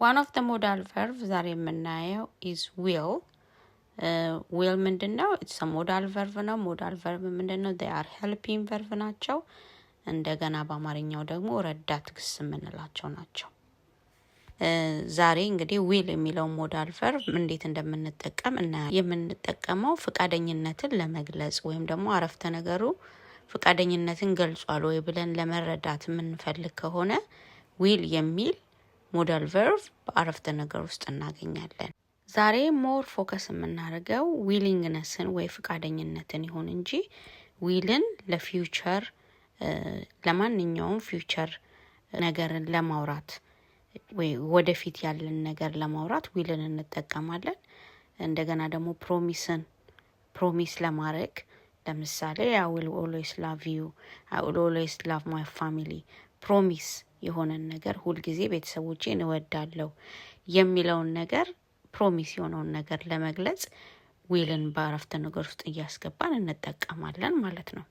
One of the modal verb ዛሬ የምናየው is will። Will ምንድን ነው? It's modal verb ነው። Modal verb ምንድን ነው? They are helping verb ናቸው። እንደገና በአማርኛው ደግሞ ረዳት ግስ የምንላቸው ናቸው። ዛሬ እንግዲህ will የሚለውን modal verb እንዴት እንደምንጠቀም እና የምንጠቀመው ፈቃደኝነትን ለመግለጽ ወይም ደግሞ አረፍተ ነገሩ ፈቃደኝነትን ገልጿል ወይ ብለን ለመረዳት የምንፈልግ ከሆነ will የሚል modal verb በአረፍተ ነገር ውስጥ እናገኛለን። ዛሬ more focus የምናደርገው willingness ን ወይ ፈቃደኝነትን ይሁን እንጂ will ን ለ future፣ ለማንኛውም future ነገርን ለማውራት ወይ ወደፊት ያለን ነገር ለማውራት will ን እንጠቀማለን። እንደገና ደግሞ promise ን promise ለማድረግ፣ ለምሳሌ "I will always love you", "I will always love my family", promise የሆነን ነገር፣ ሁልጊዜ ቤተሰቦቼን እወዳለሁ የሚለውን ነገር፣ promise የሆነውን ነገር ለመግለጽ will ን በአረፍተ ነገር ውስጥ እያስገባን እንጠቀማለን ማለት ነው።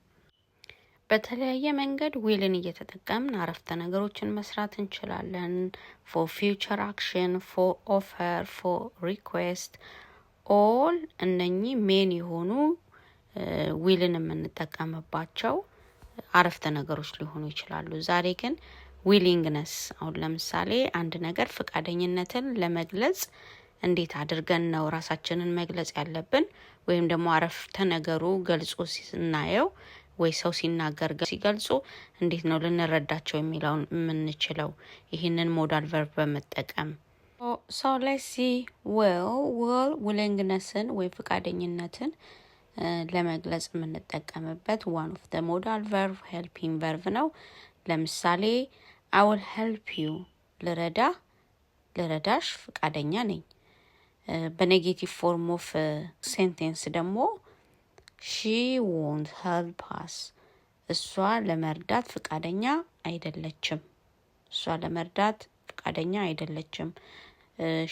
በተለያየ መንገድ will ን እየተጠቀምን አረፍተ ነገሮችን መስራት እንችላለን። For future action፣ for offer፣ for request፣ all እነኚህ main የሆኑ will ን የምንጠቀምባቸው አረፍተ ነገሮች ሊሆኑ ይችላሉ። ዛሬ ግን willingness፣ አሁን ለምሳሌ አንድ ነገር ፈቃደኝነትን ለመግለጽ እንዴት አድርገን ነው ራሳችንን መግለጽ ያለብን፣ ወይም ደግሞ አረፍተ ነገሩ ገልጾ ስናየው ወይ ሰው ሲናገር ሲገልጹ እንዴት ነው ልንረዳቸው የሚለውን የምንችለው ይህንን modal verb በመጠቀም። So let's see will። Will willingness ን ወይ ፈቃደኝነትን ለመግለጽ የምንጠቀምበት one of the modal verb፣ helping verb ነው። ለምሳሌ "I will help you"፣ ልረዳ፣ ልረዳሽ ፈቃደኛ ነኝ። በ negative form of sentence ደግሞ "She won't help us"፣ እሷ ለመርዳት ፈቃደኛ አይደለችም። እሷ ለመርዳት ፈቃደኛ አይደለችም።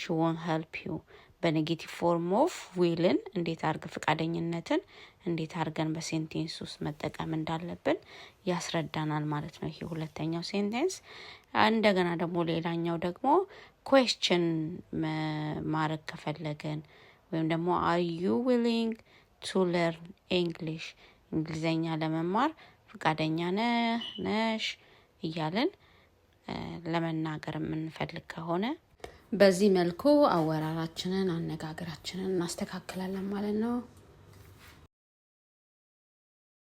"She won't help you"። በ negative form of will ን እንዴት አድርገ ፈቃደኝነትን እንዴት አድርገን በ sentence ውስጥ መጠቀም እንዳለብን ያስረዳናል ማለት ነው። ይሄ ሁለተኛው sentence። እንደገና ደግሞ ሌላኛው ደግሞ question ማድረግ ከፈለግን ወይም ደግሞ "Are you willing to learn English?" እንግሊዘኛ ለመማር ፈቃደኛ ነህ፣ ነሽ እያልን ለመናገር የምንፈልግ ከሆነ በዚህ መልኩ አወራራችንን፣ አነጋገራችንን እናስተካክላለን ማለት ነው።